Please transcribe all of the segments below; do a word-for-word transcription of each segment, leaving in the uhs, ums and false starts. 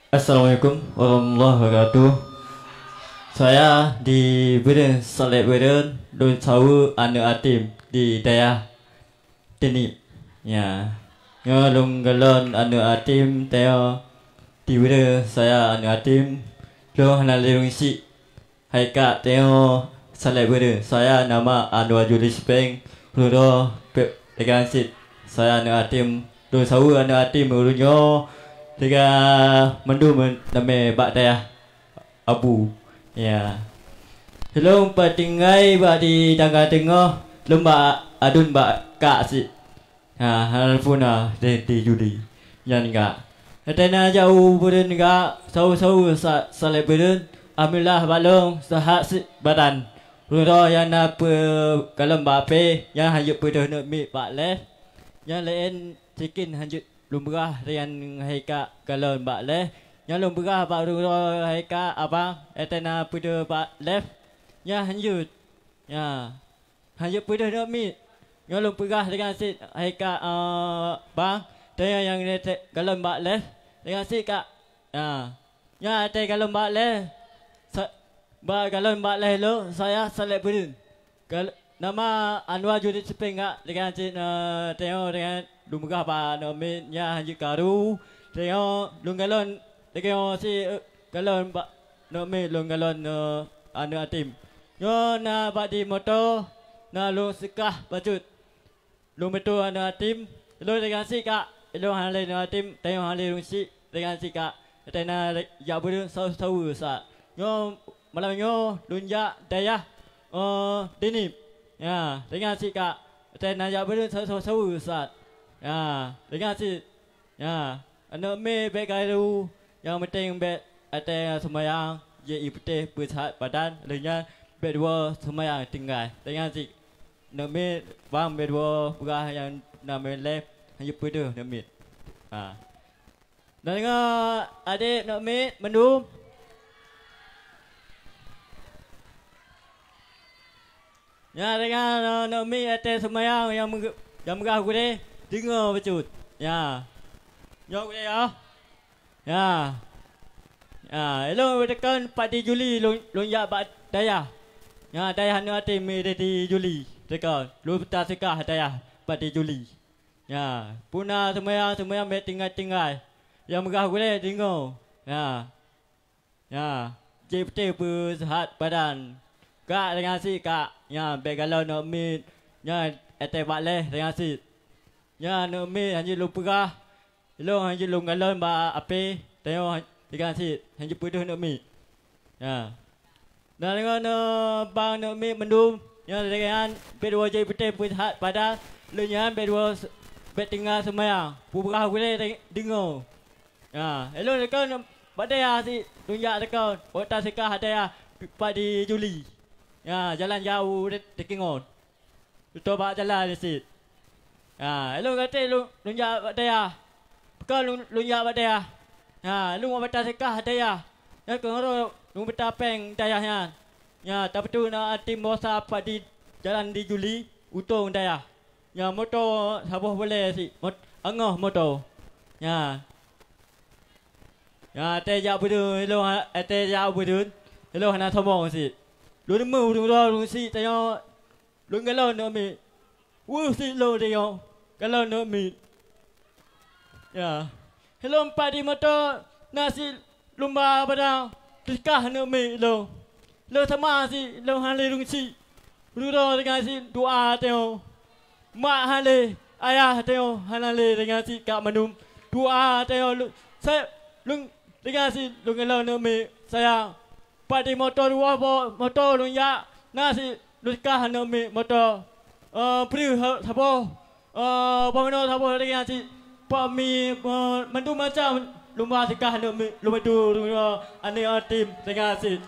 Assalamualaikum warahmatullahi wabarakatuh. Saya di Beureun Saleh Beureun, lôn saweue aneuk yatim di dayah Teunip. Ya. Nyoe lôn galon aneuk yatim, teuh di Beureun saya aneuk yatim. Lôn hana lé reunsik. Hai kak, teuh Saleh Beureun. Saya nama Anwar Juli Sipeng. Lôn droe pe-, pegang cit. Saya aneuk yatim. Lôn saweue aneuk yatim ureueng nyoe. Teuga mandum namé bak dayah Abu. Ya. Lôn pat tinggai bak di tangga teungoh, lôn bak aduen bak kak cit. Ha, hana puna di, di Juli. Nyan gak. Watèe na jak u Beureun gak, saweue-saweue sa-, Saleh Beureun, alhamdulillah bak lôn seuhat sit badan. Lôn droe nyang na peukalon bak apè, nyan hanjeuet peudeuh neuk miet bak lèh. Nyang laén sikin hanjeuet lôn peugah, nyang hai kak kalon bak lèh. Nyang lôn peugah bak lôn droe hai kak abang, watèe na peudeuh bak lèh. Nyan hanjeuet. Nyan. Hanjeuet peudeuh neuk miet. Nyoe lôn peugah deungon sit, hai kak, eh, bang, teuh nyang galon bak lèh. Deungon sit kak. Nah, nyan watèe galon bak lèh. Sa-, bak galon bak lèh lôn, saya Saleh Beureun. Gal-, nama Anwar Juli Sipeng kak, deungon sit, eh, teuh deungon lôn peugah bak neuk miet, nyan hanjeuet karu. Teuh lôn galon Lagèe nyoe sit, eh, galon bak neuk miet lôn galon, eh, aneuk yatim. Nyoe na bak di moto, na lôn seukah bacut. Lôn beutôi aneuk yatim, lôn deungon sit kak, lôn hana lé aneuk yatim, tanyoe hana lé reunsik deungon sit kak. Watèe na jak Beureun saweue-saweue sa. Nyoe malam nyoe lôn jak dayah, eh, Teunip. Ya, deungon sit kak. Watèe na jak Beureun saweue-saweue sa. Ya, deungon sit. Ya, aneuk miet bèk karu, nyang peunteng bèk watèe seumayang, jeuet ie putéh peuseuhat badan, lheueh nyan bèk duwoe seumayang tinggai. Deungon sit, aneuk miet bang bèk duwoe peugah nyang na meunan lé, hanjeuet peudeuh aneuk miet. Ha. Na deungoe adék aneuk miet mandum? Nyan deungon, eh, aneuk miet watèe seumayang nyang meuge-, nyang meugah gurèe, deungoe bacut. Nyan. Nyoe gurèe ya. Nyan. Nyan, ilôn teuka pat di Juli lôn, lôn jak bak dayah. Nyan, dayah aneuk yatim di Juli teuka. Lôn peutaseukah dayah pat di Juli. Nyan, peue na seumayang, seumayang bèk tinggai-tinggai. Nyang meugah gurèe deungoe. Nyan. Nyan, jeuet putéh peuseuhat badan. Kak deungon sit kak, nyan bèk galon aneuk miet, nyan watèe bak lèh deungon sit. Nyan aneuk miet hanjeuet lôn peugah, ilôn hanjeuet lôn galon bak apè, tanyoe deungon sit, hanjeuet peudeuh aneuk miet. Nyan. Na deungon, eh, bang aneuk miet mandum, nyan lagèe nyan bèk duwoe jeuet putéh peuseuhat badan, lheueh nyan bèk duwoe se-, bèk tinggai seumayang, peue peugah gurèe deungoe. Ya, ilôn teuka bak dayah sit, lôn jak teuka, bak taseukah dayah pat di Juli. Ya, jalan jauh deh, deh Kingon. Tutoe bak jalan sit. Ya, ilôn watèe lôn, lôn jak bak dayah. Teuka lôn, lôn jak bak dayah. Ya, lôn bak taseukah dayah. Nyan keuh lôn, lôn beuta pèng dayah nyan. Ya, tapeutu na yatim bosa pat di jalan di Juli, utông dayah. Nyan moto saboh bulèe sit, mot-, angoh moto. Nyan. Nyan watèe jak Beureun, ilôn ha-, watèe jak Beureun, ilôn hana sombong sit. Lôn deungoe ureueng droe ureueng sit tanyoe lôn galon aneuk miet. Weueh sit lôn deungoe galon aneuk miet. Ya. Ilôn pat di moto na sit lumba padang teuseukah aneuk miet lôn. Lôn sama sit lôn hana lé reunsik. Lôn droe deungon sit doa tanyoe. Mak hana lé, ayah tanyoe hana lé deungon sit kak mandum. Doa tanyoe lôn, sa-, lôn deungon sit lôn galon aneuk miet sayang. Pat di moto dua boh moto lôn jak na sit lôn seukah aneuk miet moto. Eh, preuh ha-, saboh. Eh, bak meunoe saboh lagèe nyan sit, pami, eh, mandum macam lumba seukah aneuk mi-, lumba tu, lumba aneuk yatim lagèe nyan sit.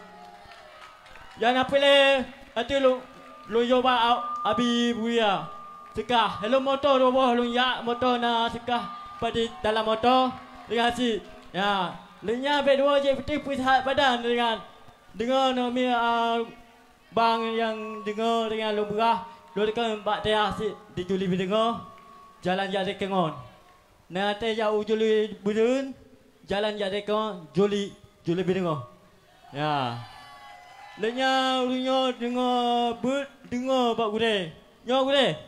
Nyang na peureulèe ateueh lôn, lôn yue bak a-, Abi Buya seukah. Ilôn moto dua boh lôn jak, moto na seukah pat di dalam moto lagèe nyan sit. Ya, lheueh nyan bèk duwoe jeuet putéh peuseuhat badan lagèe nyan. Deungoe aneuk miet, ah, Bang nyang deungoe, nyang lôn peugah, lôn deungoe bak dayah sit di Juli Beudeungoe, jalan jak di Keungon. Na watèe jak u Juli Beudeun, jalan jak deungoe, Juli, Juli beudeungoe. Ya. Lheueh nyan ureueng nyoe deungoe beuet deungoe bak gurée. Nyoe gurée.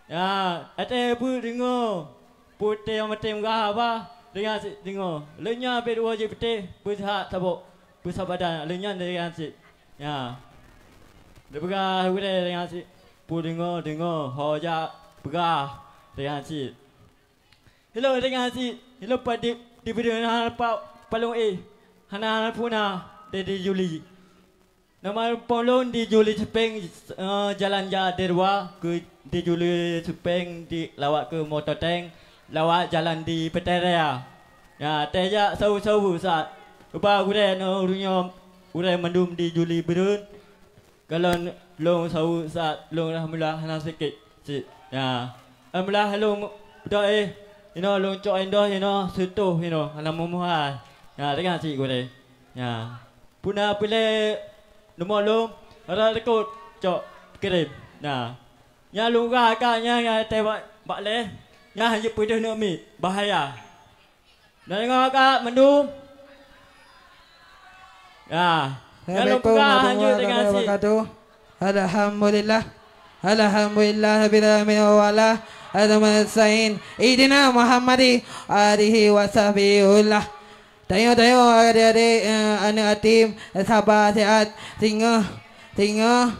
Ya, até beuet deungoe. Peue teuh nyang maté meugah haba, deungoe cit deungoe. Lheueh nyan bèk dua jih peutéh, beuseuhat saboh, beusabadan. Lheueh nyan deungoe cit. Ya. Neupeugah gurée deungoe cit. Peue deungoe, deungoe. Ho jak peugah deungoe cit. Hello, deungoe cit. Hello, Pak Dip, di video hana pa-, palong éh. Hana, hana puna, di, di Juli. Nama rumpong lôn di Juli Seupeng, eh, jalan jak Derwa, keu di Juli Seupeng di lawat keu moto tank, lawat jalan di Peuterea. Ya, teuh jak saweue-saweue saat. Ubak gurée nyoe ureueng nyoe, gurée mandum di Juli Beureuen. Kalon lôn saweue saat lôn alhamdulillah hana sakét cit. Ya. Alhamdulillah lôn beudôh éh, inoe lôn cok indoh, inoe seutoh, inoe hana meumuhai. Ya, deungoe cit gurée. Ya. Puna peureulée leumô lôn, rot likot cok kirém. Ya. Nyan lôn gah ka nyan, nyan teuh bak, bak lée. Nyan hana peudeuh neuk miet, bahaya. Deungoe ka mandum. Ya. Nyan lôn Assalamualaikum peugah hanjeuet warahmatullahi deungoe cit. Wabarakatuh. Alhamdulillah. Alhamdulillah rabbil alamin wa ala alihi wa sahbihi. Ihdina Muhammadi alihi wa sahbihi ullah. Tanyoe-tanyoe adik-adik, eh, aneuk yatim, saba siat, singoh, singoh,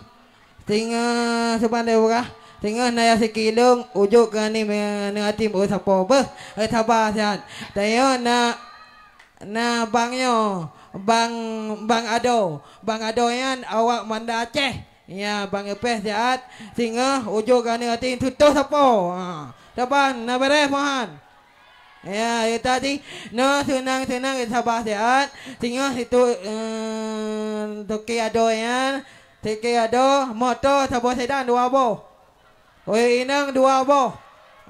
singoh, seuban deh buka, singoh na ya sikilong, ujuk keu aneuk, aneuk yatim, oh, sapo beuh, eh, saba siat. Tanyoe na, na bang nyoe, bang, bang Ado, bang Ado nyan awak Banda Aceh. Ya, bang Ipeh siat, singoh, ujuk keu aneuk yatim, tutoh sapo. Ha, saban, na beres, mohan. Ya, ya tadi, nyoe seunang-seunang sabah siat, singoh situ, eh, toke Ado nyan, toke Ado, moto saboh sedan dua boh. Oi inong dua boh.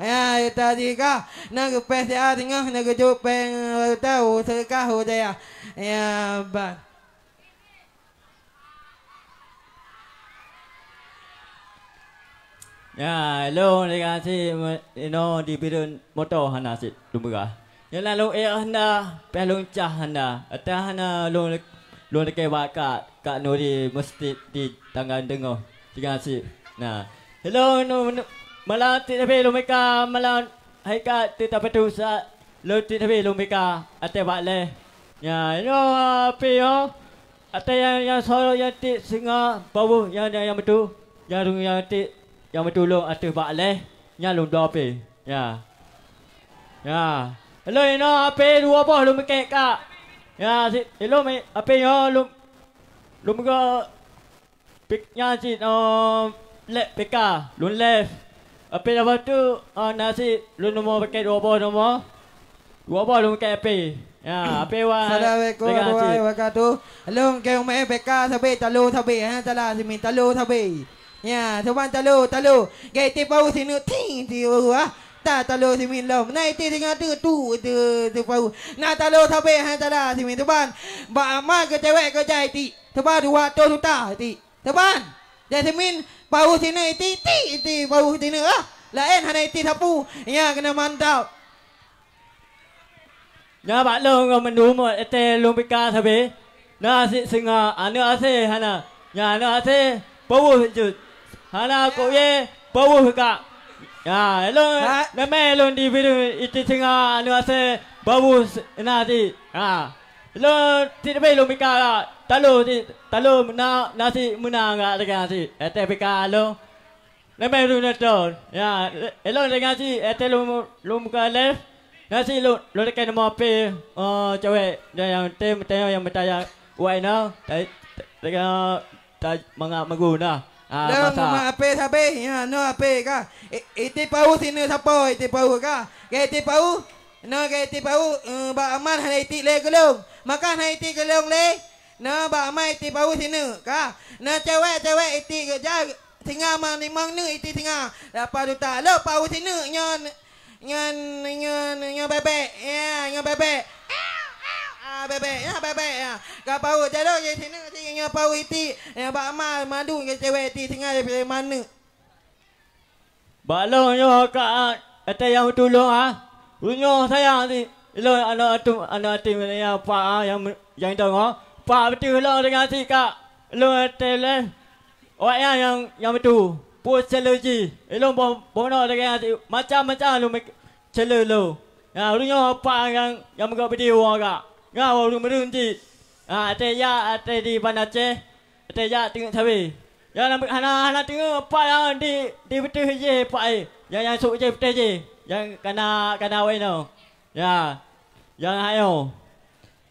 Ya, ya tadi kah, na geupéh siat singoh, na geujok péng, eh, tau, sedekah, oh, saya. Ya, ban. Ya, lôn deungoe cit me-, inoe di Beureuen moto hana cit lôn peugah. Nyan lôn ék hana, pih lôn cah hana. Ata hana lôn, lôn lakée bak Kak, Kak Nuri Mestit di Tangga Teungoh. Deungoe cit. Nah, lôn nu-, nu-, malam cit tapi lôn meuka malam Hai ka teuh tapeutusa lôn tieb habéh lôn meuka até bak lé. Nyan nyoe api nyoe até nyang, nyang soro nyang tieb singoh baweuh nyang, nyang, nyang meutu, nyang, nyang tieb nyang meutu lôn ateueh bak lé, nyan lôn bloe api. Ya. Ya. Lôn inoe api dua boh lôn meukék ka. Ya, si, lôn mi-, api nyoe lôn, lôn meugo Pik-, nyan cit, oh, lek P K, lôn lef. Api laba tu, oh, na cit, lôn nomor pakai dua boh nomor. Dua boh lôn pakai api. Ya, api wan. Assalamualaikum warahmatullahi wabarakatuh. Lôn keu meu'en P K sabe, talo sabe, ha, tala simin talo sabe. Ya, saban talo, talo. Gai ti pau sineuk ting, ti ureuah. Ta talo simin lom. Na iti singoh tu, tu, tu, tu pau. Na talo sabe, ha, tala simin. Saban. Bak amal keu cewek keu jai ti. Teuba dua ratus juta iti. Teuban. Jasmin, pahu sineuk iti, iti, iti, pahu sineuk, ah. Laén hana iti sapu. Nya keuneuk mantap. Nya bak lôn ngon meundumu ete lôn pika sabe. Na sit singa aneuk ase hana. Nya aneuk ase pahu jeuet. Hana kok ye pahu ka. Ya, lôn, ha? Namai lôn di biru iti singa aneuk ase pahu na ti. Ha. Lôn sit leubeh lôn pika talo sit, talo na, na sit meunang gak teuka sit. Ete pika lôn. Leubeh lôn nonton. Ya, lôn teuka sit, ete lôn, lôn buka live. Na sit lôn, lôn teuka nomor P, oh, cewek. Dan nyang tem, tem nyang meuta ya, wai na. Teuka ta mangat meugu na. Ah, lôn masa. Mak ape sabe, ya, no ape ka. I-, iti pahu sineuk sapo, iti pahu ka. Ke iti pahu, no ke iti pahu, eh, bak aman hana iti le geulong. Maka hana iti geulong le. No bak aman iti pahu sineuk ka. No cewek-cewek iti geujak singa mang limong neuk iti singa. Lapan juta. Lo pahu sineuk nyon. Nyan, nyan, nyan bebek. Ya, nyan bebek. Ah, bebek. Ya, bebek. Ya. Ka pahu jalo je sineuk si nyan pahu iti. Ya, bak ma madu je cewek iti singa je pilih maneuk. Bak lôn nyoe ka ete nyang tulông ah. Uroe nyoe sayang si. Ilôn aneuk atu, aneuk atu nyang pa, ah, nyang, nyang dong, oh. Pa beutôi lôn dengan si ka. Ilôn teuh lé. Awak nyan nyang, nyang beutôi. Peue ceuleue jih. Ilôn boh, boh noe dengan si macam-macam lôn mik-, ceuleue lôn. Ya, ureueng nyoe pa nyang, nyang meugot bidi woe agak. Nyan ureueng meureun cit. Ah, até ya, até di Banda Aceh. Até jak teungeut sabe. Nyang hana, hana teungeut pat nyang di, di beuteuh jih pat, eh. Nyang, nyang sôk jih beuteuh jih. Nyang kana, kana awai nyoe. Ya. Nyang hai nyoe.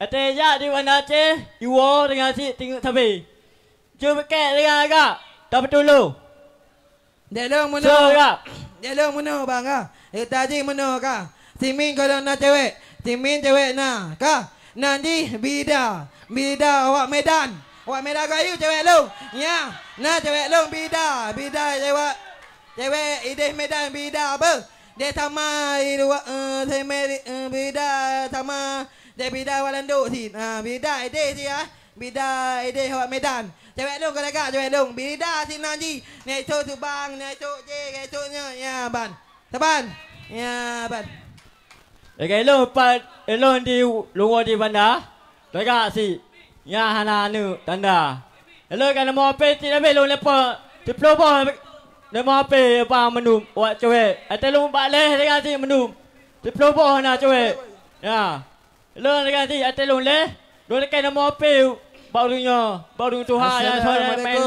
Até jak di Banda Aceh, iwoe teungoh sit teungeut sabe. Jeuet bukét dengan agak, tapeutulông. Dek lôn meunoe. Dek lôn meunoe, bang, ka. Ita jih meunoe, ka. Simin gohlom na cewek. Simin cewek na, ka. Nan jih Bida. Bida awak Medan. Awak Medan kayu cewek lôn. Nya, na cewek lôn Bida. Bida cewek, cewek ideh Medan Bida beuh. Dek sama i luwa, eh, semeri, eh, Bida sama. Dek Bida awak landok sit. Ha, Bida ideh sit, ah. Bida ideh awak Medan. Cewek lôn ka lagak cewek lôn. Bida sinan jih. Nyan cok subang, nyan cok je, nyan cok nyoe. Ya, ban. Saban. Ya, ban. Lagèe lôn pat, lôn di lôn woe di Banda. Lagak sit. Nyan hana aneuk tanda. Lôn ka neumoe H P cit leubeh lôn leupah. Siplôh boh neumoe H P ba mandum awak cewek. Até lôn bak lhèe lagak sit mandum. Siplôh boh hana cewek. Ya. Lôn lagak sit até lôn lhèe, lôn lakèe neumoe H P bak ureueng nyoe, bak ureueng tuha nyang soe nyang main. Assalamualaikum.